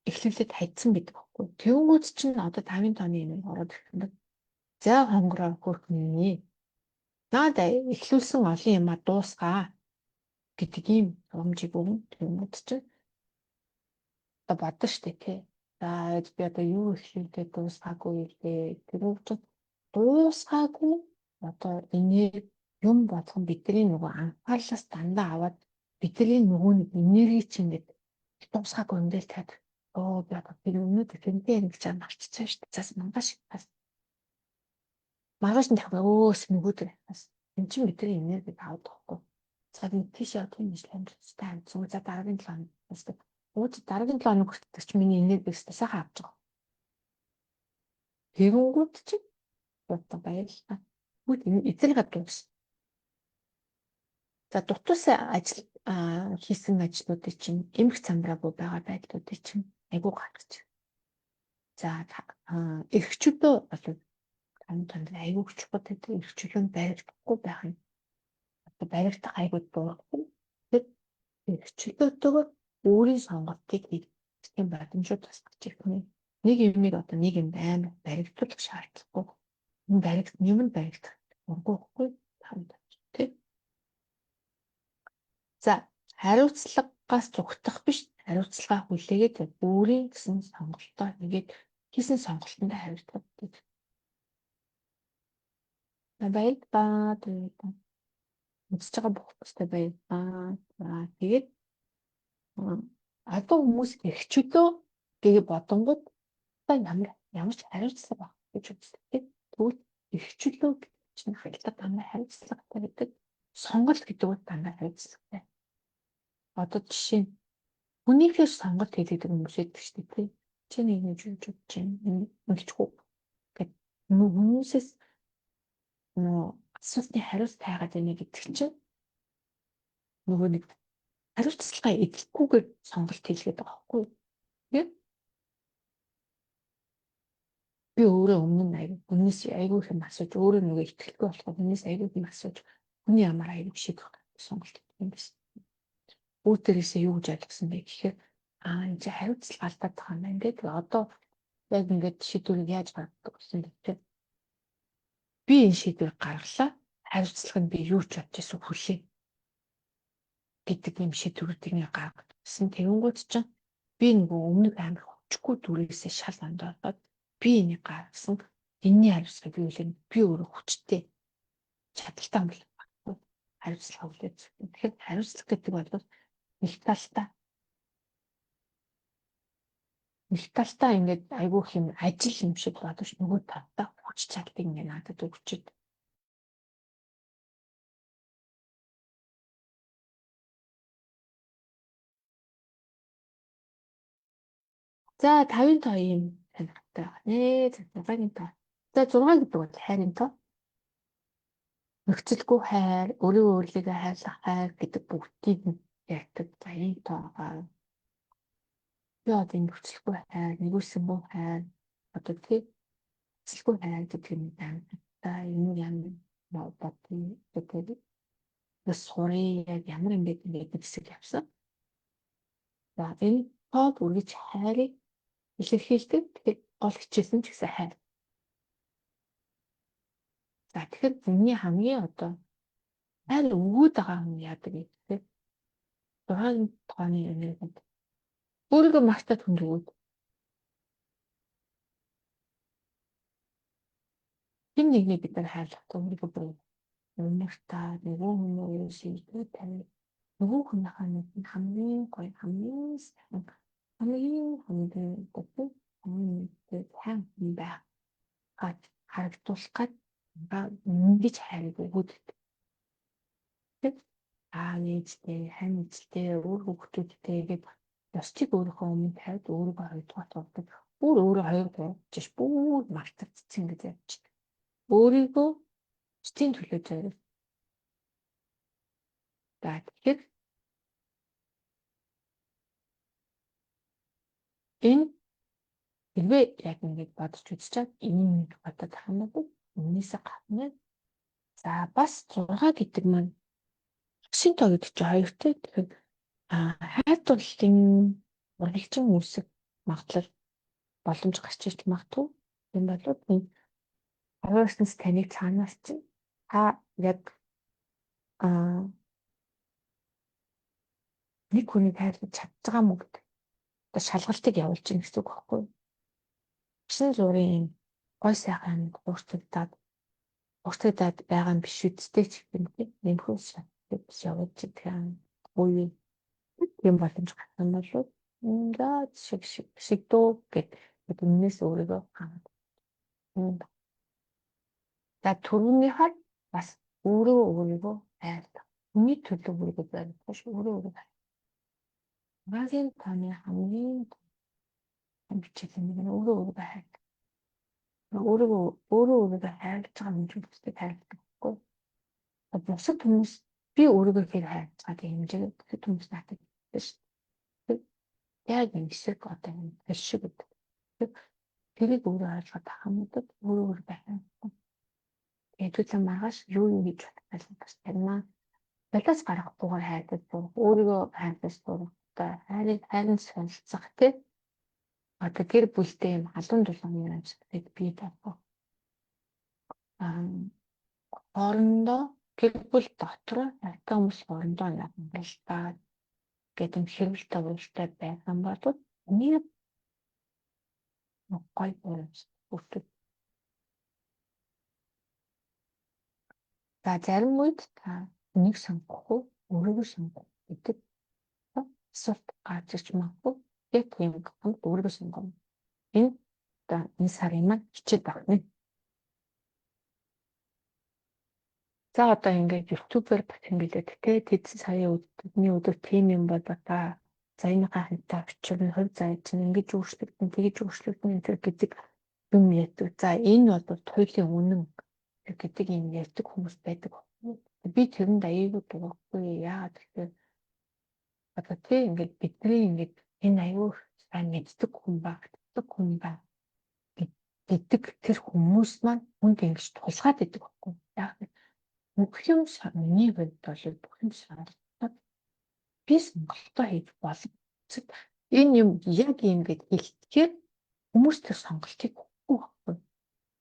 эхлүүлээд хайцсан байдаг байхгүй. Тэнгүүд чинь одоо 5-ын тооны юм ороод ирэх юм байна. За хонгороо хөрхөн минь. Наад эхлүүлсэн олон юмаа дуусгаа гэдэг ийм урамжийг өгнө. Тэнгүүд чинь одоо бодно штэ тий. За би одоо юу эхлүүлээд дуусгаагүй вэ? Тэнгүүд чинь дуусгаагүй одоо энерги юм болгон бидний нөгөө анхаарлаас дандаа аваад бидний нөгөө нэг энерги чинь ингээд дуусгаагүй юм дээр тавиад оо би одоо тэр өнөөдөр тэрнтэй ярих гэж марчсан шүү дээ. Зас мангаш бас маргааш нь дахиад өөс нөгөөдөр бас эн чинь бидний энергийг аваад байхгүй. За би тийш явах юм шиг амжилттай амжсан. За дараагийн 7 хоног бас ууч дараагийн 7 хоног хүртэл чи миний энергийг сайхан авч байгаа. Тэгэнгүүт чинь одоо баярлалаа. Бүгд эзэлгээ дуус. За дутуус ажил хийсэн ажлуудыг чинь эмх самбраагүй байгаа байдлуудыг чинь айгуу гаргаж. За эрхчлөө бол тань танд айгуу чухал гэдэг эрхчлөө нь баригдахгүй байх нь одоо баригдах айгуу дурггүй. Тэр эрхчлөөтэйгөө өөрийн сонголтыг хийх юм боломжууд бас гарч ирэх нь. Нэг юмыг одоо нэг юм амар баригдуулах шаардлагагүй. Энэ баригд юм нь баригдах дургүйхгүй танд тий. За хариуцлагаас зугтах биш хариуцлага хүлээгээд өөрийн гэсэн сонголтоо хийгээд хийсэн сонголтонд хариуцлага гэдэг. Баярлалаа. Тэгээд үзэж байгаа бүх хүмүүстээ баярлалаа. За тэгээд одоо хүмүүс эрхчлөө гэж бодонгууд одоо ямар ямар ч хариуцлага баг гэж үздэг. Тэгвэл эрхчлөө гэдэг чинь харилцаа дандаа хариуцлагатай гэдэг. Сонголт гэдэг нь дандаа хариуцлагатай. Одоо жишээ нь хүнийхээ сонголт хийдэг хүмүүс байдаг шүү дээ. Чи нэг нэг юу гэж бодож байна? Мэлчгүй гэд хүмүүсээс нөө асуултны хариулт тайгаад байна гэдэг чинь нөгөө нэг хариуцлагаа эдлэхгүйгээр сонголт хийлгээд байгаа байхгүй юу? Би өөрөө өмнө нь аяг хүнээс айгүй их юм асууж өөрөө нөгөө итгэлгүй болохоор хүнээс айгүй их юм асууж хүний ямар аяг шийдэх сонголт хийх юм байсан. Үүд дээрээсээ юу гэж ойлгосон бэ гэхээр энэ чинь хариуцлага алдаад байгаа юм байна гэдэг. Одоо яг ингээд шийдвэрийг яаж гаргадаг гэсэн бэ? Би энэ шийдвэрийг гаргалаа. Хариуцлага нь би юу ч бодож байсан хүлээ гэдэг юм шийдвэрүүдийг нэг гаргасан. Тэгэнгүүт чинь би нөгөө өмнөх амар хүчгүй дүрээсээ шал ондоолоод би энийг гаргасан. Энийний хариуцлагыг би хүлээн. Би өөрөө хүчтэй чадaltaй юм бол хариуцлага хүлээж. Тэгэхээр хариуцлага гэдэг бол нэг талтай ингээд айгүй их юм ажил юм шиг бодож нөгөө талдаа хүч чадлыг ингээд надад өгчөөд. За 5-ын тоо ийм сонирхолтой байна нэ. За 6-ын тоо. За 6 гэдэг бол хайрын тоо. Нөхцөлгүй хайр, өөрийгөө өөрлөгөө хайрлах хайр гэдэг бүгдийг нь ярьдаг. За ийм тоо байгаа. Би одоо энэ нөхцөлгүй хайр, нэгүсэн муу хайр, одоо тий нөхцөлгүй хайр гэдэг юм байна. За энэ ямар бодъё гэдэг бас сурыг яг ямар юм бэ гэдэг хэсэг явсан. За энэ тоо үргэлж хайрыг илэрхийлдэг. Тэгэхээр гол хичээл нь ч гэсэн хайр. За тэгэхээр хүний хамгийн одоо хайр өгөөд байгаа хүн яадаг юм бэ? 6 тооны энерги өөрийгөө магтаад хүнд өгөөд. Хэн нэгнийг бид нар хайрлахдаа өөрийгөө бүр умартаа нөгөө хүн өөрөөсөө илүү тавь нөгөө хүнийхээ нэг хамгийн гоё хамгийн сайн хамгийн хамгийн хамгийн сайн хүн байх гад харагдуулах гад ингэж хайрыг өгөөд байдаг. Аа ээжтэй, хань эцэлтэй, өөр хүүхдүүдтэй гээд ёсчиг өөрийнхөө өмнө тавиад өөрийгөө хоёрдугаар тулдаг. Бүр өөрөө хоёр гурав бүр мартагдсан гэж явчихдаг. Өөрийгөө бусдын төлөө зориул. За тэгэхээр энэ хэрвээ яг ингэж бодож үзчихээд энэ нэг бодоод ах юм бол өмнөөсөө гадна. За бас 6 гэдэг маань багшийн тоо гэдэг чинь хоёртой. Тэгэхээр хайр дурлалын уралчин үүсэх магадлал боломж гарч ирж магадгүй. Тийм бол энэ хувийн ертөнц таныг цаанаас чинь та яг нэг хүнийг хайрлаж чадж байгаа мó гэдэг одоо шалгалтыг явуулж гин гэсэн үг байхгүй юу? Шинэ зургийн юм гой сайхан амьд хуурцагдаад байгаа юм биш үсттэй ч гэх юм тийм нэмхүү шалгалтыг биш явуулж идэх юм. Үгүй тийм боломж гарах юм бол за шиг шиг шиг дөө гэд өмнөөс өөрийгөө ханаад. За түрүүнийхээ бас өөрөө өөрийгөө хайрлах. Хүний төлөө өөрийгөө зориулах ш өөрөө өөрийгөө. Магийн тооны хамгийн том хичээл нэг нь өөрөө өөрийгөө хайрлах. Өөрийгөө өөрөө өөрийгөө хайрлаж байгаа юм чинь бусдыг хайрладаг байхгүй. Бусад хүмүүс би өөрийгөө хэр хайрлаж байгаа гэх хэмжээгээр бусад хүмүүс надад хэлдэг шүү дээ. Яг энэ эсрэг одоо энэ тэр шиг гэдэг. Тэрийг өөрөө ойлгоод авах юм бол өөрөө өөрийгөө хайрлах. Тэгээд маргааш юу юу хийж болох бас таньмаа. Болоос гаргахгүйгээр хайрлаж сурах, өөрийгөө хайрлаж сурах, одоо хайрыг хайрын солилцох тий. Одоо гэр бүлтэй юм халуун дулааны амьсгалыг бий болгох. Хоорондоо гэр бүл дотор хайртай хүмүүс хоорондоо хангалттай гэдэг юм хэрвэлтэй уралтай байх юм бол нэг гоё бүртгэв. За зарим үед та нэг сонгох уу, өөрийгөө сонгох гэдэг асуулт гарч ирж магадгүй. Яг тийм хамт өөрийгөө сонгоно. Энэ одоо энэ сарын маань хичээл байна. За одоо ингээд ютубер бас ингээд те тэдсэн сарын өдний өдөр тийм юм бол одоо заяаныхаа хантай учир нь хувь заяа чинь ингэж өөрчлөгдөн тэгэж өөрчлөгдөн энэ төр гэдэг юм ярьдаг. За энэ бол туйлын үнэн гэдэг юм ярьдаг хүмүүс байдаг. Би тэрэнд аяагүй дурггүй. Яагаад гэхээр одоо тий ингээд бидний ингээд энэ аюу сайн мэддэг хүн ба гэдэг хүн ба гэдэг тэр хүмүүс маань хүнд ингэж тулгаад идэг байхгүй. Яг бүх юм миний хувьд бол бүх юм сонголтоо би сонголтоо хийж болно. Энэ юм яг юм гэд хэлдэхээр хүмүүс тэр сонголтыг өгөхгүй байхгүй.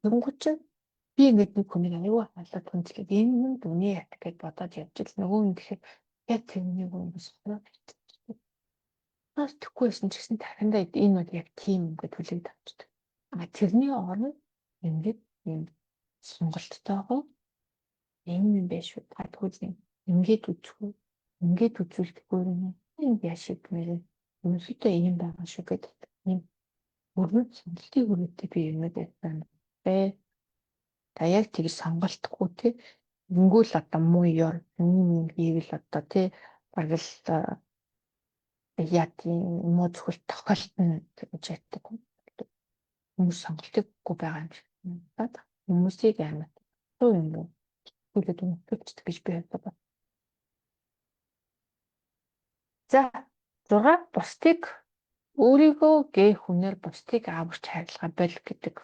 Тэгэнгүүт чинь би ингээд нэг хүнийг аюу халаад хүндлээд энэ юм дүний ят гэд бодоод явж ил нөгөө нь тэгэхээр яг тэрнийг хүмүүс сонирхож бичдэг. Бас тэгэхгүй байсан ч гэсэн дахиндаа энэ бол яг тийм юм гэд хүлээд авчдаг. А тэрний оронд ингээд юм сонголттойгоо энэ юм байх шүү. Та тэгвэл ингээд үзэх үү? Ингээд үзүүлэхгүй юм. Энэ яшиг мэрэ. Ерөнхийдөө ийм байгаа шүү гэдэг юм өргөн сонголтын хүрээтэй би юмнууд байна. Бэ. Та яг тэгж сонголтгүй те. Ингүүл одоо муу ёр юм хийвэл одоо те бараг л яа тийм муу зөвхөл тохиолдно гэж ярьдаг. Хүмүүс сонголтгүй байгаа юм шиг надад хүмүүсийг амар юм уу хүлээд өнгөрүүлчихдэг гэж би боддог. За 6 бусдыг өөрийгөө гээ хүнээр бусдыг аварч хайрлахаа боль гэдэг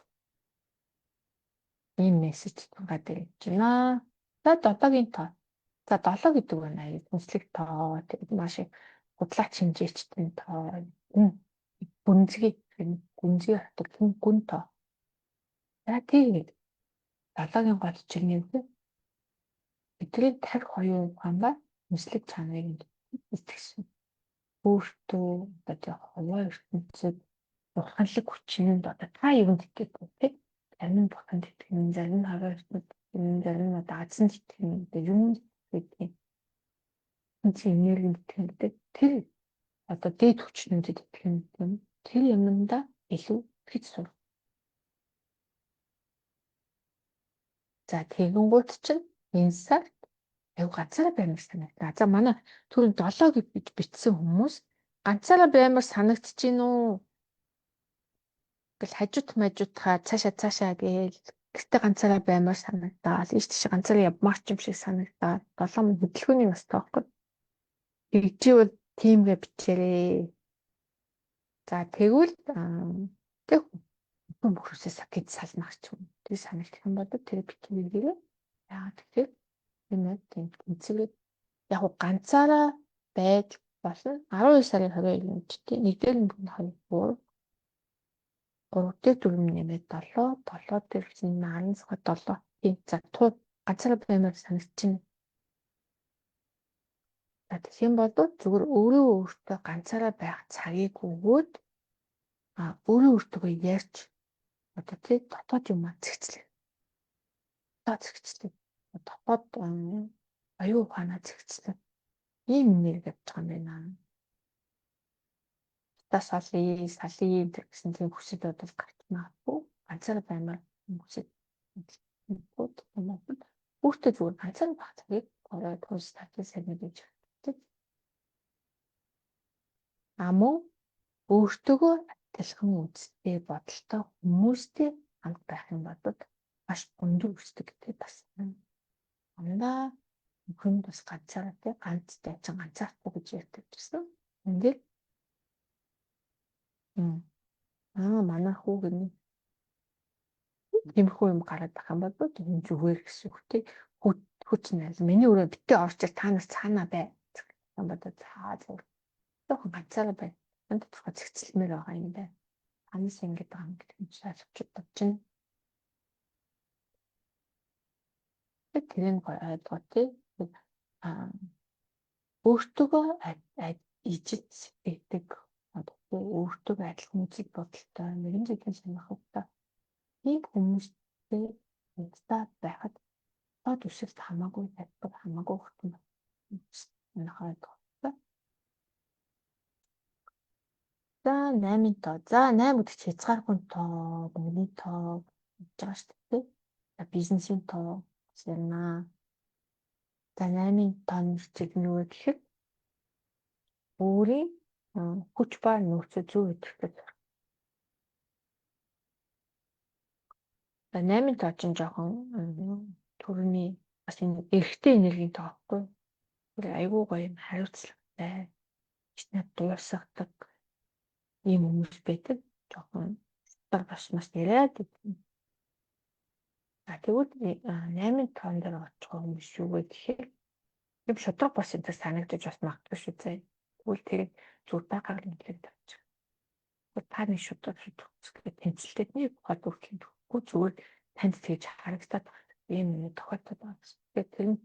ийм мессеж гараад ирж байна. За 7-гийн тоо. За 7 гэдэг нь аяа хүнслэг тоо. Тэгээд маш их худлаач хэмжээчтэй тоо. Гүнзгий гүнзгий хотод гүн тоо. За тэгээд 7-гийн гол чирний үг бидний 52 ухаан ба хүнслэг чанарыг итгэсэн. Өөртөө одоо тэг хуваа ертөнцид бурханлаг хүчинд одоо та юунд итгэдэг вэ? Зарим нь бурханд итгэн, зарим нь хуваа ертөнцид итгэн, зарим нь одоо азанд итгэн, одоо юунд итгэдэг юм. Чи энергинд итгэн гэдэг тэр одоо дээд хүчнүүдэд итгэн юм. Тэр юмдаа илүү итгэж сур. За тэгэнгүүт чинь энэ сард аяг ганцаараа баймар санагдаа. За манай түрүүн 7 гэж бичсэн хүмүүс ганцаараа баймар санагдчихэв үү? Гэл хажууд мажуудхаа цаашаа цаашаа гээл гэртээ ганцаараа баймар санагдаад ийш тийш ганцаараа явмаар ч юм шиг санагдаад 7 мөн хөдөлгөөний бас тоохгүй. Тэгжээвэл тиймгээ бичээрэй. За тэгвэл тэг хүн бүхрээсээ сакид салмах ч юм. Тэг санагдах юм бол тэр бичээрэй. Яагаад тэгэхээр энэ тийм тэнцвэрээ яг ганцаараа байж болно. 12 сарын 22-нд тий нэгдүгээр нь 2 3 3 дээр 4 нэмээд 7, 7 дээр 16 7. Тийм. За туу ганцаараа баймаар санагдчихна. За тэгэх юм бол зүгээр өөрөө өөртөө ганцаараа байх цагийг өгөөд өөрөө өөртөө ярьж одоо тий дотоод юм аа зэгцлээ. Дотоод зэгцлээ. Дотоод оюун ухаанаа зэгцлээ. Ийм нэр явж байгаа юм байна. Та салъя, салъя гэсэн тийм хүсэл бодол гарч магадгүй. Ганцаараа баймаар хүсэл юм уу? Өөртөө зүгээр ганцаараа байх цагийг орой тус татсан сайн гэж байна. А мөн өөртөөгөө адилхан үзэлтэй бодолтой хүмүүстэй хамт байх юм бол маш өндөр өсдөг гэдэг бас дандаа хүн бас ганцаараа тий ганц дайчин ганцаархгүй гэж ярьдаг гэсэн. Энд дээр манай хүү гэнэ. Тиймэрхүү юм гараад байх юм бол энэ зүгээр гэсэн үг тий. Хүч найз миний өрөө битээ орж ир та нар цаанаа бай. Юм бодоо цаа зүгээр. Жохон ганцаараа бай. Энэ тодорхой зэгцлэмээр байгаа юм байна. Танаас ингэж байгаа юм гэдэг нь ойлгож бодож байна. Тэрийг ойлгоо тий. Өөртөөгөө ижил сэтгэдэг өөртөө адилхан үзэл бодолтой, нэгэн зүйлийн сонирхолтой ийм хүмүүстэй хамтдаа байхад тод өсөлт хамаагүй татвар хамаагүй хүртэн байна. За 8-ын тоо. За 8 гэдэг чинь хязгааргүй тоо, мөнгөний тоо гэж байгаа шүү дээ. За бизнесийн тоо ярина. За 8-ын тооны чиг нь юу вэ гэхээр өөрийн хүч ба нөөцөө зөв өдөртөд. За 8-ын тоо чинь жоохон төрний бас энэ эрэгтэй энергийн тоо байхгүй. Тэр айгүй гоё юм хариуцлагатай. Ичнэ дуусгадаг ийм хүмүүс байдаг. Жоохон стар бас маш яриад. А тэгвэл 8-ын тоон дээр очих хүмүүс юу вэ гэхээр юм шудраг бас энэ санагдаж бас магадгүй шүү зэ. Тэгвэл тэр зүгээр байгааг нь хэлээд тавьчих. Та нэг шудраг шудраг гэх тэмцэлтэй нэг хол үргэлж төгөхгүй зүгээр танд тэгж харагдаад ийм юм тохиолдод байгаа гэсэн. Тэгэхээр тэр нь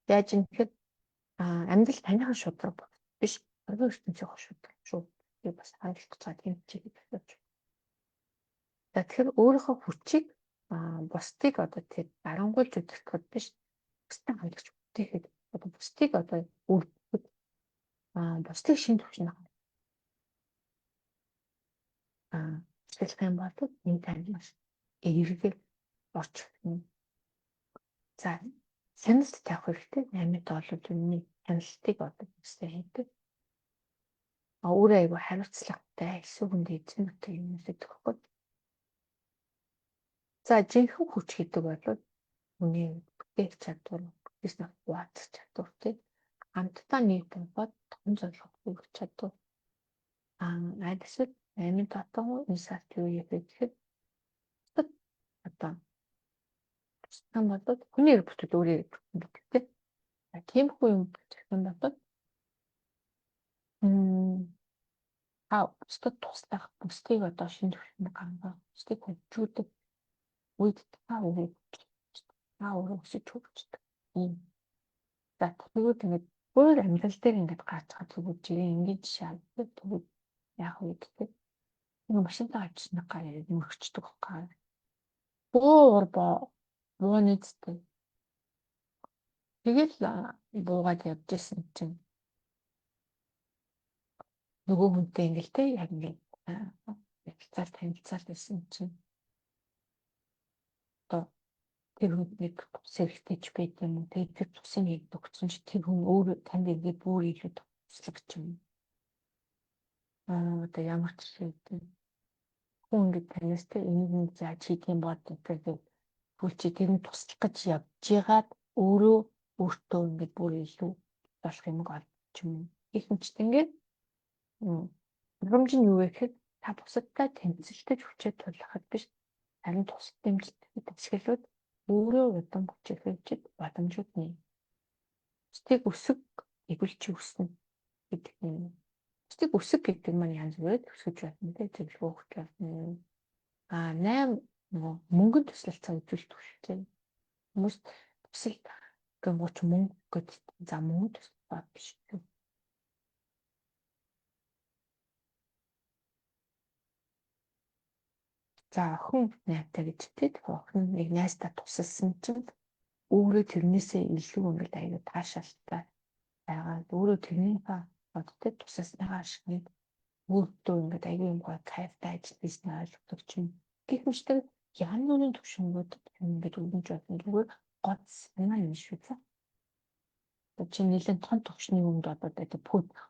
яаж юм гэхээр амьдрал таныхан шудраг биш оргин ертөнцийн шудраг шүү. Би бас харуулах гэж байгаа тийм чиглэл тавьж. За тэгэхээр өөрийнхөө хүчийг бусдыг одоо тэр дарангуйлж өдөртөхөд биш бусдад хандлагч бүтээхэд одоо бусдыг одоо үрдэхэд бусдыг шин түвшинд ашиглах юм бол энэ танд маш эерэг орж ирнэ. За хяналт тавих хэрэгтэй. 8 доллар үнний хяналтыг одоо өстэй хийдэг. Өөрөө айгу хариуцлагатай эсвэл хүнд эзэн нутаг юм гэдэг байхгүй. За жинхэнэ хүч гэдэг бол хүний бүтээх чадвар, бүтээснээ хуваалцах чадвар тий. Хамтдаа нэг болгоод том зорилго хүргэх чадвар. Аль эсвэл 8 татан энэ сард юу хийх вэ гэхэд одоо тусдан болоод хүний эрг бүтэл өөрийн эрг бүтэн гэдэг тий. Тиймэрхүү юм гэх юм бол та бусдад туслах, бусдыг одоо шинэ түвшинд гаргах, бусдыг хөгжүүлэх үед та өөрөө өсөж хөгждөг. Ийм. За тэгвэл ингээд өөр амьдрал дээр ингээд гарч байгаа зүгээр жирийн энгийн жишээ авдаг. Тэгвэл яах вэ гэдэг. Нэг машинтаа авчирнаг гар яриад мөрөгчдөг байхгүй. Буур бууны зүтэй. Тэгэл буугаад явж исэн чинь нөгөө хүнтэй ингээл те яг ингээл ярилцаал танилцаал байсан чинь одоо тэр хүнд нэг тус хэрэгтэй ч байд юм уу. Тэгээд тэр тусын хийгд өгсөн чи тэр хүн өөр танд эргээд бүр илүү туслах ч юм. Одоо ямар ч жишээ гэдэг. Хүн ингээд танаас те энийг нь яаж хийх юм бод гэдэг тэгвэл чи тэр нь туслах гэж явж байгаад өөрөө өөртөө ингээд бүр илүү болох юм олж юм. Гэх мэт ингээд урамж нь юу вэ гэхэд та бусадтай тэмцэлдэж хүчээ тулгахад биш харин тусад дэмжлэгтэд ашиглаад өөрөө удам хүчирхэгжид боломжууд нэ. Бусдыг өсөг тэгвэл чи өснө гэдэг юм. Бусдыг өсөг гэдэг маань янз бүрээр өсөж болно те зөвлөгөө өгч болно. А 8 нөгөө мөнгөнд туслалцаа үзүүлдэг шүү. Хүмүүс тусал гэнгүүт мөнгө гэд за мөнгө туслах биш үү. За охин найтай гэж тэгээд охин нэг найстаа тусалсан чинь өөрөө тэрнээсээ илүү ингээд аягүй таашаалтай байгаа. Өөрөө тэрнийхээ одоо тусалсныхаа ашигыг өөртөө ингээд аягүй юм гоё кайфтай ажил хийснээ ойлгодог чинь. Гэх мэт янз бүрийн төвшингүүд ингээд өргөмж болно. Зүгээр гол санаа юм шүү дээ. Чи нэлээд том төвшний өмнөд одоо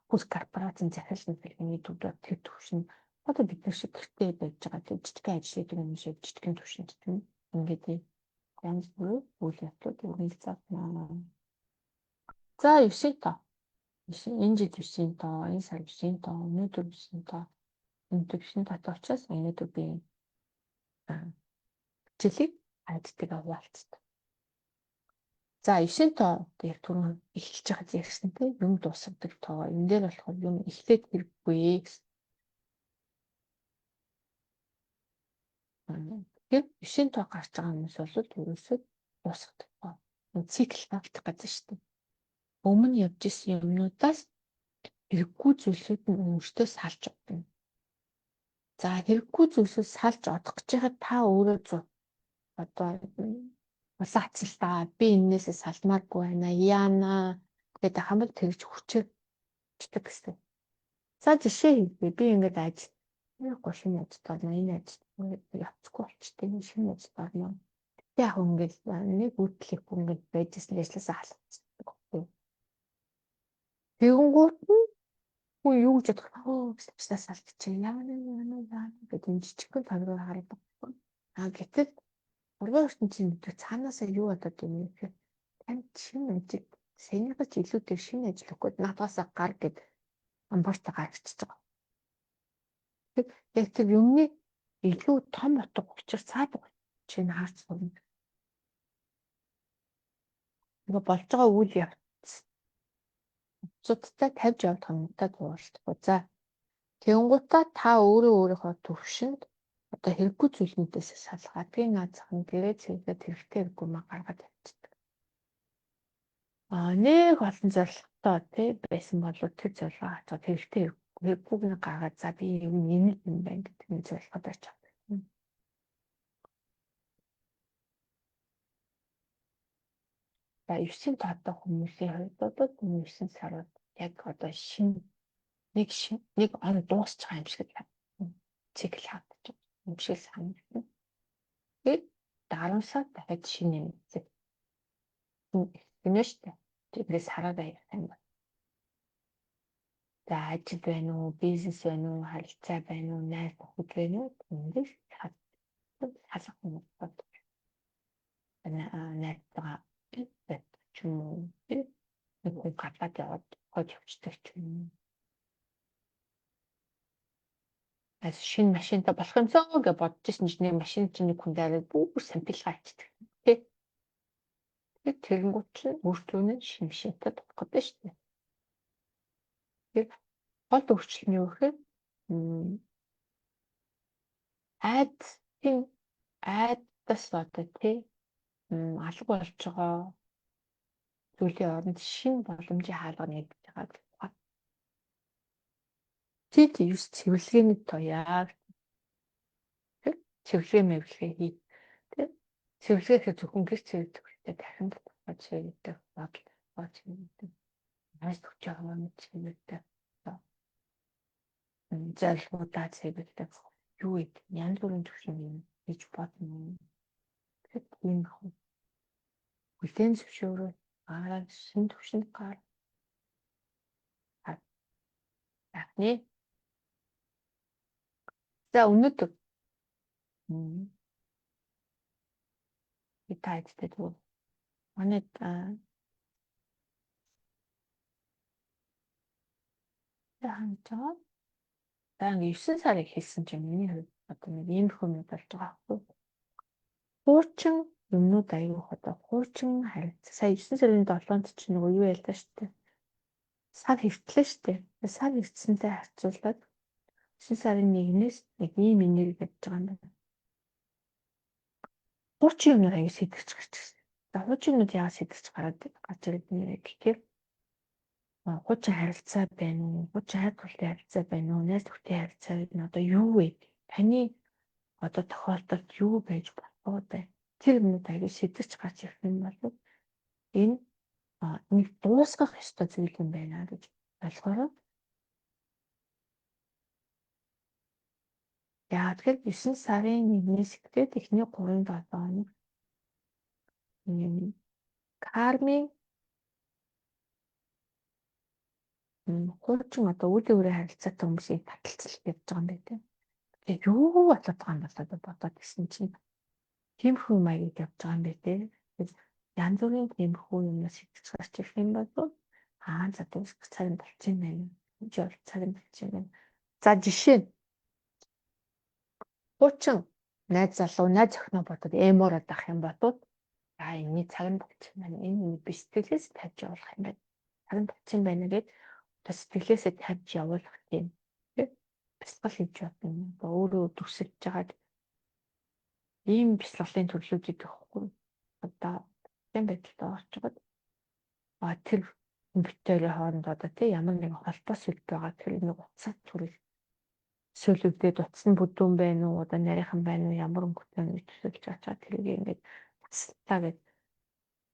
пүл корпорацийн захирал нөхөний төвд тэр төвшин одоо бид нар шиг гэртээ байж байгаа тийм жижигхэн ажил хийдэг юм шиг жижигхэн төвшөнд тийм ингээд янз бүрийн үйл явдлууд өргөнлөж авна. За 9-ийн тоо. Энэ жил 9-ийн тоо, энэ сар 9-ийн тоо, өнөөдөр 9-ийн тоо. Өнөөдөр 9-ийн тоотой учраас өнөөдөр би хичээлийг хайдтайгаа хуваалцдаг. За 9-ийн тоо яг түрүүн эхэлж байхад ярьсан тийм юм дуусгадаг тоо. Энэ дээр болохоор юм эхлээд хэрэггүй гэсэн. Тэгэхээр 9-ийн тоо гарч байгаа хүмүүс бол ерөөсөө дуусгадаг. Цикл таагдах гэж шүү дээ. Өмнө явж исэн юмнуудаас хэрэггүй зүйлсүүд нь өөртөө салж одно. За хэрэггүй зүйлсүүд салж одох гэж байхад та өөрөө одоо улаан хацалтаа би энээсээ салмааргүй байна яана гэдэг хамаг тэгж хүчээчдэг гэсэн. За жишээ хэлбэ би ингээд ажил нэг шинэ ажилд орно энэ ажилд явчихгүй болчтой энэ шинэ ажилд орно. Яг ингээд нэг үйлдэлэхгүй ингээд байжсэн ажлаасаа халахчихдаг байхгүй. Тэгэнгүүт нь хүн юу гэж бодох вэ? Ажлаас салчих яана яана яана гэдэг энэ жижигхэн томроо харагдах. А гэтэл урган ертөнцийн мэдээ цаанаасаа юу бодод юм бэ гэхээр танд шинэ ажил саяныхаас ч илүүтэй шинэ ажил өгөхөд надгаасаа гар гэд амбартаа гарчиж байгаа. Яг тэр юмны илүү том утга учир цаад чинь харж сурна. Ингээ болж байгаа үйл явц цудтай тавьж явах юмтай зуралдахгүй. За тэгэнгүүтээ та өөрөө өөрийнхөө төвшөнд одоо хэрэггүй зүйлүүдээс салгаад би наад зах нь гэрээ цэвэрлээд хэрэгтэй хэрэггүй маа гаргаад явчихдаг. Нэг олон зорилготой тий байсан бол тэр зорилгоо хацаад хэрэгтэй хэрэггүйг нь гаргаад за би юм энэ юм байна гэдэг нь зорилгоо барьж авдаг. За 9 тоотой хүмүүсийн хувьд бол 9 сарууд яг одоо шинэ нэг он дуусч байгаа юм шиг цикл хагдаж байгаа юм шиг санагдана. Тэгээд 10 сар дахиад шинэ юм зэг. Гинэ штэ. Тэгээд сараад аялах юм байна. За ажил байна уу, бизнес байна уу, харилцаа байна уу, найз нөхөд байна уу? Тэндээс халах юм бод. Найзтайгаа ч юм уу. Нэг хүн гадаад яваад хойд явчихдаг ч юм уу. Ас шинэ машинтай болох юмсан гэж бодож ирсэн чинь нэг машин чинь нэг хүн дайраад бүр сампилгаа ичдэг. Тэ. Тэгээд тэгэнгүүт л өөртөө нь шинэ машинтай болох гэдэг шүү дээ. Тэгэхээр гол өөрчлөлт нь юу гэхээр айдсын айдас одоо тий алга болж байгаа зүйлийн оронд шинэ боломжийн хаалга нэгдэж байгаа гэх тухай. Тэд 9 цэвэрлэгээний тояа. Цэвэрлэгээ мэвлэгээ хий. Тэ цэвэрлэгээ гэхээр зөвхөн гэр цэвэрлэх хэрэгтэй дахин тодорхой цэвэрлэдэг, бодол тодорхой цэвэрлэдэг. Найз төгч байгаа юм цэвэрлэдэг. Зорилгоудаа цэвэрлэдэг. Юу гэдэг янз бүрийн түвшин юм гэж бодно. Тэгэхээр тийм их хүлээн зөвшөөрөө гараад шинэ түвшинд гар. Ахны. За өнөөдөр би та хэдтэй тэгвэл манай ханжаа. За ингээ 9 сарыг хэлсэн чинь миний хувьд одоо нэг иймэрхүү юм болж байгаа байхгүй. Хуучин юмнууд аягүй одоо хуучин харилцаа. Сая 9 сарын 7-нд чинь нөгөө юу яллаа шүү дээ. Сар хэвтлээ шүү дээ. Сар хэвтсэнтэй харьцуулаад 9 сарын 1-ээс нэг ийм энерги явж байгаа юм байна. Хуучин юмнууд аягүй сэтгэж гарч ирсэн. За хуучин юмнууд яагаад сэтгэж гараад гарч ирдэг нэ гэхээр хуучин харилцаа байна уу? Хуучин хайр дурлалын харилцаа байна уу? Найз нөхдөд харилцаа байна одоо юу вэ? Таны одоо тохиолдолд юу байж болох вэ? Тэр юмнууд аягүй сэтгэж гарч ирэх юм бол энэ нэг дуусгах ёстой зүйл юм байна гэж ойлгоорой. Яагаад гэвэл 9 сарын 1-ээс эхлээд эхний 3-7 хоног кармын хуучин одоо үйл өрөө харилцаатай хүмүүсийн таталцал явж байгаа юм байна тийм. Тэгээ юу болоод байгаа юм бол одоо бодоод гисэн чинь тиймэрхүү маягийг явж байгаа юм байна тийм. Янз бүрийн тиймэрхүү юмнаас итгэж гарч ирэх юм бол аа за дуусгах цаг нь болчихно байна. Энд цаг нь болчихно байна. За жишээ нь хуучин найз залуу, найз охиноо бодоод эмороод ах юм бодвол за энэний цаг нь болчихно байна. Энэ би сэтгэлээс тавьж явуулах юм байна. Цаг нь болчихно байна гээд одоо сэтгэлээсээ тавьж явуулах тийм бясалгал хийж бодно. Өөрөө дүрсэлж жагаад ийм бясалгалын төрлүүд идэх хөхгүй. Одоо тийм байдалд орчгод а тэр компьютерийн хооронд одоо тий ямар нэгэн холбоо сүлб байгаа тэр нэг утсаа төрөл сүлбдээд утас нь бүдүүн байна уу одоо нарийнхан байна уу ямар өнгөтэй нэг төсөөлж ачаа тэрийг ингээд тасалтаа гэд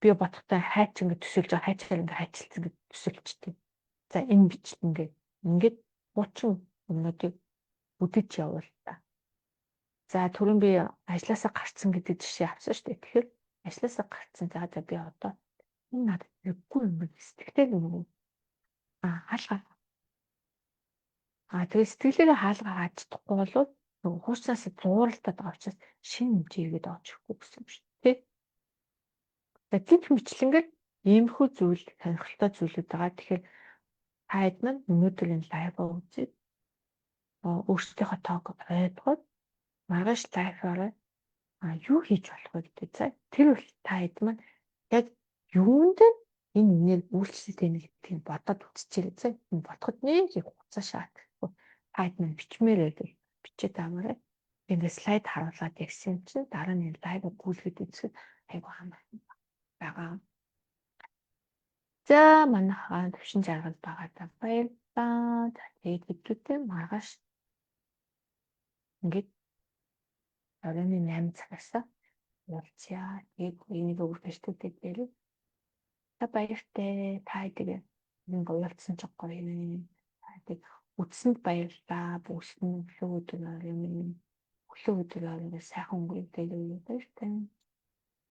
би бодохдоо хайч ингээд төсөөлж байгаа хайчаар ингээд хайчилсан ингээд төсөөлчтэй. За энэ бичлэг ингээд ингээд хуучин юмнуудыг үдэж явуул та. За түрүүн би ажилласаа гарцсан гэдэг жишээ авсан шүү дээ. Тэгэхээр ажилласаа гарцсан. За за би одоо энэ надад хэрэггүй юм байна. Сэтгэлээр юм. А хаалга. А тэгээ сэтгэлээрээ хаалга хааж чадахгүй бол нөгөө хуучнаас зууралдаад байгаа учраас шинэ хэмжээ эргээд орж ирэхгүй гэсэн юм шүү дээ. За гинт мэтлэнгээр иймэрхүү зүйл сонирхолтой зүйлүүд байгаа. Тэгэхээр та хэд маань өнөөдөр энэ лайваа үзээд өөрсдийнхөө тоог ойлгоод маргааш лайваараа юу хийж болох вэ гэдэг. За тэр бол та хэд маань яг юунд энэ энерги үйлчлэлт байна гэдгийг бодоод үзчихээрэй. За энэ бодоход нэг их хугацаа шаардлагагүй. Та хэд маань бичмээр байвал бичээд аваарай. Ингээд слайд харуулад ярьсан юм чинь дараа нь энэ лайв гүйлгээд үзэхэд айгүй амархан байгаа. За манайхаа төвшин жаргал байгаадаа баярлалаа. За тэгээд хэдүүтэй маргааш ингээд оройн 8 цагаас уулзъя. Тэгээд энийг өөр фэстүүдээ дээр. За баяртай. Та хэдийг нэг уулзсан ч гоё юм. Та хэдийг үзсэнд баярлалаа. Бүгд нь өглөө өдөр юм. Өглөө өдөр орой сайхан өнгөрөөдэй. Баяртай.